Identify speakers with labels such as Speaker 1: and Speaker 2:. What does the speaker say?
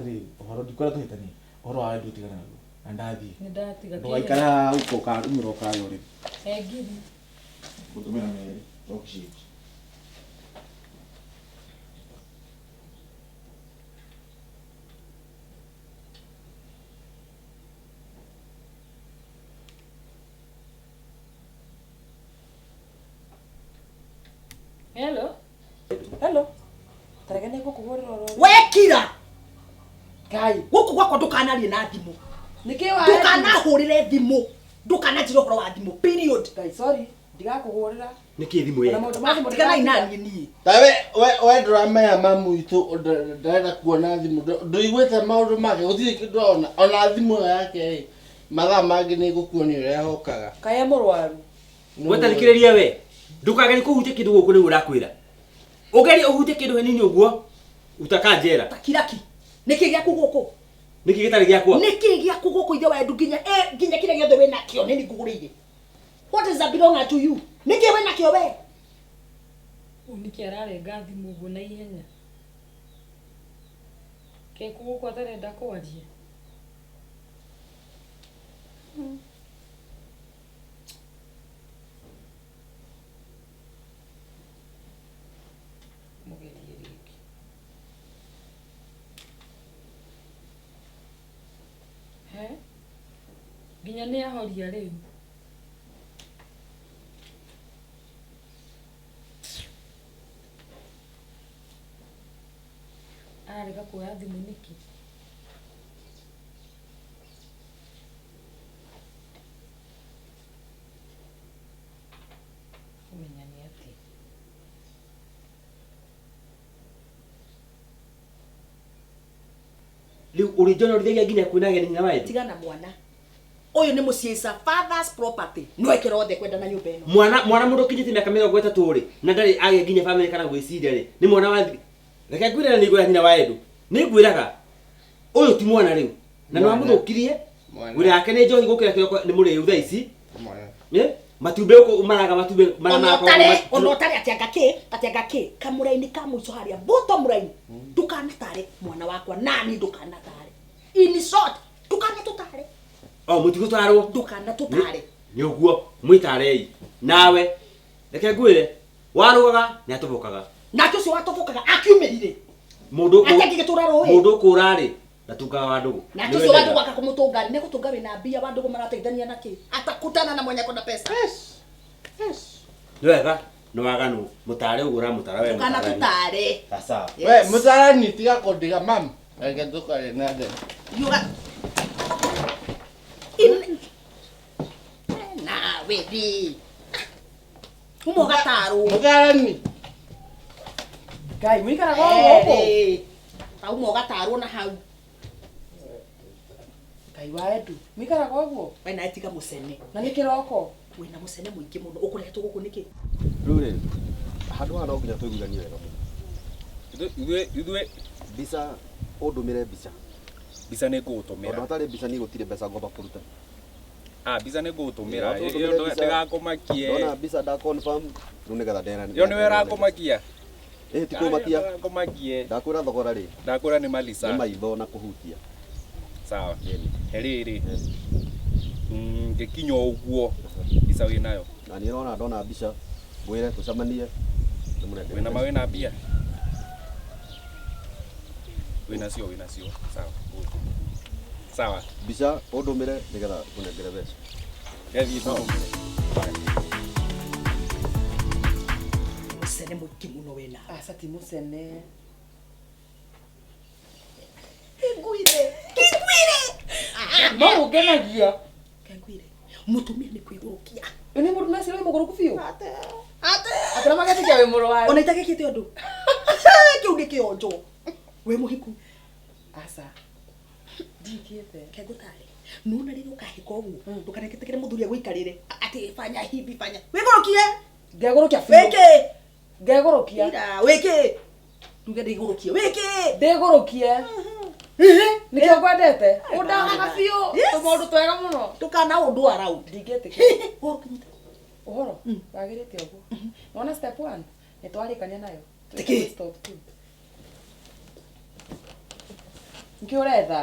Speaker 1: atĩrĩrĩ, ũhoro ndikwenda tũhĩtanie, ũhoro wa wendio tigana naguo, na ndathiĩ.
Speaker 2: Nĩ ndatiga.
Speaker 1: Ndũgaikare haha ũka ũkarumĩra ũkarĩa ũrĩmi.
Speaker 2: He ngiri.
Speaker 1: Ngũtũmĩra merĩ, stock change.
Speaker 2: Hello.
Speaker 3: Hello. Tareke nĩ ngũkũhũrĩra oro.
Speaker 4: Wekira
Speaker 3: Ngai.
Speaker 4: Gũkũ gwakwa ndũkanarie na thimũ.
Speaker 3: Nĩkĩ wa?
Speaker 4: Ndũkanahũrĩre thimũ. Ndũkananjĩre ũhoro wa thimũ. Period.
Speaker 3: Ngai sorry. Ndigakũhũrĩra.
Speaker 5: Nĩkĩ thimũ
Speaker 3: Ona
Speaker 5: yeka?
Speaker 3: maũndũ ma thimũ
Speaker 4: Tiganai
Speaker 3: ndĩgatiga.
Speaker 4: naniĩ niĩ.
Speaker 6: Ta we we we ndũramenya mamu witũ ndarenda kuona thimũ. Ndũiguĩte maũndũ make gũtirĩ kĩndũ ona ona thimũ ĩyo yake ĩ mathaa mangĩ nĩ gũkuonia ũrĩa hokaga.
Speaker 3: Kaĩ e mũrwaru.
Speaker 5: Wetathikĩrĩria we. Ndũkagerie kũhutia kĩndũ gũkũ nĩguo ũrakwĩra. Ũgerie ũhutie kĩndũ hanini ũguo utaka njera.
Speaker 4: Takiraki. Nĩkĩ gĩaku gũkũ?
Speaker 5: Nĩkĩ gĩtarĩ gĩakwa?
Speaker 4: Nĩkĩ gĩaku gũkũ ithe wa Edu nginya eh, nginya kĩrĩa gĩothe wĩ nakĩo nĩ ngũgũrĩire. What is that belong to you? Nĩkĩ wĩ nakĩo we?
Speaker 2: Ũyũ nĩkĩ ararenga thimũ ũguo na ihenya? Ke gũkũ atarenda kwaria? Mũgerie rĩngĩ. He? Nginya nĩ ahoria rĩu. Ararega kuoya thimũ nĩkĩ? Kũmenya nĩ atĩa?
Speaker 5: Rĩu ũrĩnjonorithagia nginya kwĩna ageni nyina wa Edu.
Speaker 4: Tigana mwana. Ũyũ nĩ mũciĩ is a father's property. No ekĩra othe kwenda na nyũmba ĩno.
Speaker 5: Mwana mwana mũndũ ũkinyĩtie mĩaka 30 rĩ na ndarĩ agĩa nginya famĩlĩ kana gwĩciria rĩ nĩ mwana wa reke ngwĩre na nĩngwĩra nyina wa Edu nĩ ngwĩraga ũyũ ti mwana rĩu na nĩ wamũthũkirie
Speaker 6: Mwana.
Speaker 5: wĩra yake nĩ njohi gũkĩra kĩroko nĩ mũrĩu thaa ici.
Speaker 6: Mwana.
Speaker 5: Eh? Matumbĩ gũkũ maraga matumbĩ marĩa
Speaker 4: Ona
Speaker 5: marakoragwo
Speaker 4: ũtarĩ ona ũtarĩ atĩ anga kĩ atĩ anga kĩ kamũraini ka mũico harĩa bottom line ndũkanatare mwana wakwa nani ndũkanatare. In short ndũkanatũtare.
Speaker 5: O mũtigũtarwo.
Speaker 4: Ndũkanatũtare.
Speaker 5: Nĩ ũguo mwĩtarei nawe reke ngwĩre warũgaga nĩ atobokaga.
Speaker 4: Nake ũcio watobokaga akiumĩrire.
Speaker 5: Mũndũ
Speaker 4: Nake angĩgĩtũra rũĩ.
Speaker 5: Mũndũ ũkũra rĩ ndatungaga wa ndũgũ.
Speaker 4: Nake ũcio wa ndũgũ akakũmũtũnga nĩ gũtũnga wĩna mbia wa ndũgũ marateithania na kĩ? Atakutana na mwenye kona pesa.
Speaker 6: Yes. Yes.
Speaker 5: Nĩ wega nĩ waganu mũtare ũguo ũramũtara we mũtarani.
Speaker 4: Ndũkanatũtare.
Speaker 5: Sawa.
Speaker 6: We mũtarani tiga kũndiga mam. Reke tũkare na ndere.
Speaker 4: Yuga. In nawe rĩ. Uma ũgatarwo.
Speaker 6: Mũtarani.
Speaker 3: Ngai mũikaraga o gũkũ.
Speaker 4: Erĩ. Ta uma ũgatarwo na hau.
Speaker 3: Ngai wa Edu. Mũikaraga ũguo.
Speaker 4: We nawe tiga mũcene.
Speaker 3: Na nĩ kĩroko.
Speaker 4: Wĩna mũcene mũingĩ mũno. Ũkũrehetwo gũkũ nĩkĩ?
Speaker 7: Rĩu rĩ handũ haha no nginya tũiguithanie wega mũno.
Speaker 8: Ithuĩ ithuĩ
Speaker 7: Mbica ũndũmĩre mbica.
Speaker 8: Mbica nĩ
Speaker 7: Tondũ
Speaker 8: ngũgũtũmĩra.
Speaker 7: hatarĩ mbica niĩ gũtirĩ mbeca ngomba kũruta.
Speaker 8: Ah, mbica nĩ ngũgũtũmĩra.
Speaker 7: Ĩĩ,
Speaker 8: Ĩyo
Speaker 7: watũndũmĩre mbica.
Speaker 8: ndĩgakũmakie.
Speaker 7: Ndona mbica nda confirm rĩu nĩgetha nderane.
Speaker 8: Ĩyo nĩwe ĩrakũmakia.
Speaker 7: Ĩĩ ti kũmakia.
Speaker 8: Ndĩgakũmakie.
Speaker 7: Ndakwĩra thogora rĩ.
Speaker 8: Ndakwĩra nĩ malisa.
Speaker 7: Nĩ maitho na kũhutia.
Speaker 8: Sawa. He rĩrĩ. Ngĩkinya ũguo mbica wĩnayo.
Speaker 7: Na niĩ ũrona ndona mbica ngwĩre tũcemanie. Ndĩmũnengere
Speaker 8: Wĩna ma
Speaker 7: mbeca.
Speaker 8: wĩna mbia? Wĩnacio wĩnacio. Sawa. Good. Sawa.
Speaker 7: Mbica ũndũmĩre nĩgetha ngũnengere mbeca.
Speaker 8: Gethiĩ ngũtũmĩre.
Speaker 4: Mũcene mũingĩ mũno wĩ nawe.
Speaker 3: Aca ti mũcene.
Speaker 4: Kĩnguire. Kĩnguire.
Speaker 3: No ũngenagia.
Speaker 4: Kĩnguire. Mũtumia nĩ kwĩgũrũkia.
Speaker 3: Nĩ mũndũ mecira wĩ mũgũrũku biũ.
Speaker 4: Ate. Ate.
Speaker 3: Atĩ na magetĩkia wĩ mũrwaru.
Speaker 4: Ona itagĩkĩte ũndũ. Kĩu nĩ kĩonjo. Wĩ mũhiku.
Speaker 3: Aca. Ndikĩte.
Speaker 4: Kengũtare. Nona rĩrĩa ũkahĩka ũguo ndũkanetĩkĩre mũthuri agũikarĩre atĩ fanya hivi fanya. Wĩgũrũkie.
Speaker 3: Ngegũrũkia biũ.
Speaker 4: Wĩkĩ?
Speaker 3: Ngegũrũkia.
Speaker 4: Ira, wĩkĩ? Nduge ndĩgũrũkie. Wĩkĩ?
Speaker 3: Ndĩgũrũkie. Nĩkĩo ngwendete. Ũndahana biũ.
Speaker 4: Yes.
Speaker 3: Tũmaũndũ twega mũno.
Speaker 4: Ndũkana ũndwara ũ.
Speaker 3: Ndingĩtĩkĩra.
Speaker 4: Ũkinyĩte.
Speaker 3: Ũhoro wagĩrĩte ũguo. Wona step 1 nĩ twarĩkania nayo.
Speaker 4: Tĩkĩ?
Speaker 3: Step 2. Nĩkĩ ũretha?